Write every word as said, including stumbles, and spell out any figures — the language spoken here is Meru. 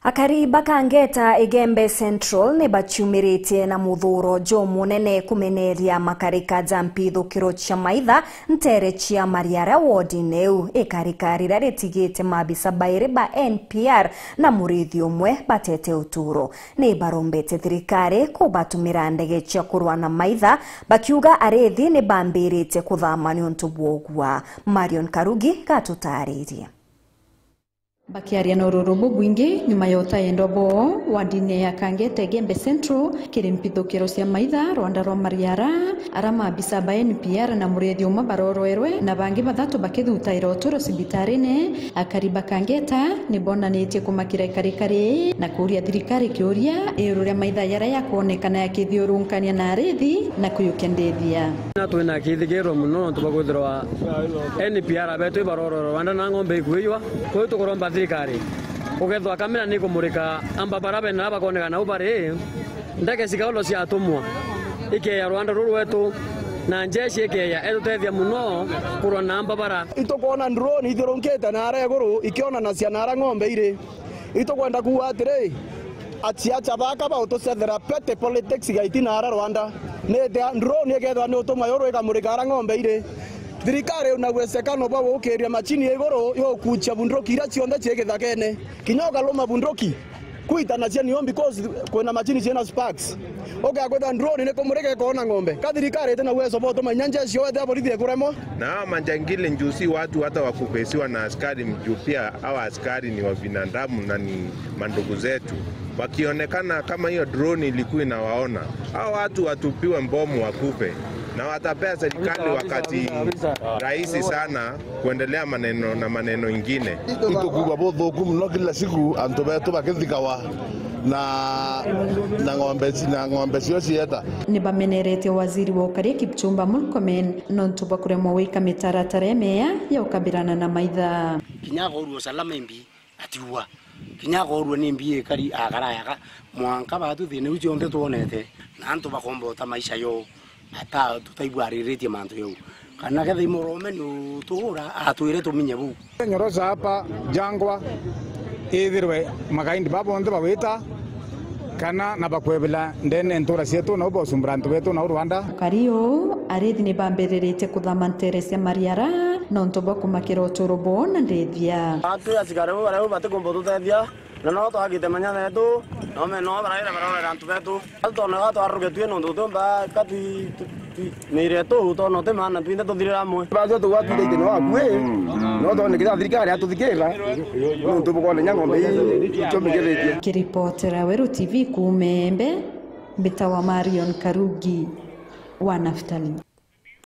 Akari ba Kangeta Igembe Central ni baciumiritie na muthuro jumunene kumeneria makarika ja mpithukiro cia maitha ntere cia Mariara wodine iu. Ikarika riria ritigite maabisa bairi ba N P R na murithi umwe batete uturo. Ni barombete thirikari kubatumira ndege cia kurwa na maitha, bakiuga arithi ni bambiritie kuthama niuntu bwa ugua. Marion Karugi gatutaririe. Bakiaria na ururu bubwingi nyuma ya utaendwa boo wandine ya Kangeta Igembe Central kiri mpithukiro cia maitha rwanda rwa Mariara, ara maabisa ba N P R na murithi umwe barorwerwe na bangi bathatu bakithutaira uturo cibitarine. Akari ba Kangeta ni bonanitie kumakira ikarikari na kuuria thirikari kiuria iguru ria maitha jaria jakwonekana jakithiurunkania na arithi na kuyukia ndithia. Na twina kithigiro mono nontu bwa kwithirwa N P R betu ibarorwe rwanda na ng'ombe ikuiywa. Kwi tukuromba thirikari ukethwa kamera ni kumurika amba bara bena bakonekana u bari ndege cikaolo ciatumwa ikeya rwanda ruru rwetu na njeshi ikeya etutethia mono kurwa na amba bara. Itukwona drone ithiurunkite naara iguru ikionanacia naara ng'ombe iri. Itukwenda kuuga atiri, aciaca baka bautucethera petty politics gaiti naara rwanda. Nitia drone ikethwa ni utumwa yuru ikamurika ara ng'ombe iri? Thirikari una uwezekano bwa gukiria machini iguru yukuchia bunduki iria cionthe cii githakene. Kinya ukaluma bunduki kuitanacia niyo because kwina machini ciina sparks. Ugakwita drone ni kumurika ikoona ng'ombe. Ka thirikari itina uwezo bwa utuma inya njeshi yoethe ya borithi ikuremwa? Na hawa majangili juu si watu hata wa kupesiwa na askari juu pia hawa askari ni wa binadamu na ni mandugu zetu. Wakionekana kama hiyo drone ilikuwa inawaona, hawa watu watupiwe mbomu wakufe, na watapea serikali wakati rahisi sana kuendelea maneno na maneno ingine. Itukuigua buthuku mono kila siku antu betu bakithikawa na, na ng'ombe ci-, na ng'ombe cio cieta. Ni bameneretie waziri wa ukaria Kipchumba Murkomen nontu bwa kuremwa gwika mitaratara imeya ya ukabirana na maitha. Kinya akorua usalama imbi atiua. Kinya akorua ni mbi ikari akarayaga. Mwanka batu thina iu cionthe twonete na antu bakombota maisha yo. Ata tutaigua ariritie mantu jau. Kana ketha imurome ni utuura atwire tuminye buu. Nyorosa hapa Jangwa ithirwe magaindi ba bonthe bawita kana na bakwebela ndene ntura cietu nau bocumbura antu betu nau Rwanda. Ukari uu, arithi ni bambiriritie kuthama ntere cia Mariara nontu bwa kumakira uturo bwoo na ndithia. Atu asikari bau baria bau batikumba ututethia. Na no twagite manya netu, no me no baraira barorera antu betu. Atu tona ga twarugetue nontu tumba ka twi, twi, twi, miire tu tona uti maana twinthe tuthirira amwe. Bacio tugwatire itino akui, no tone kira thirikari atuthikira, nontu bukone nya ng'ombe ii tumigithitie. Kiripotera Weru T V kuuma Embe, mbitawa Marion Karugi wa Naftali.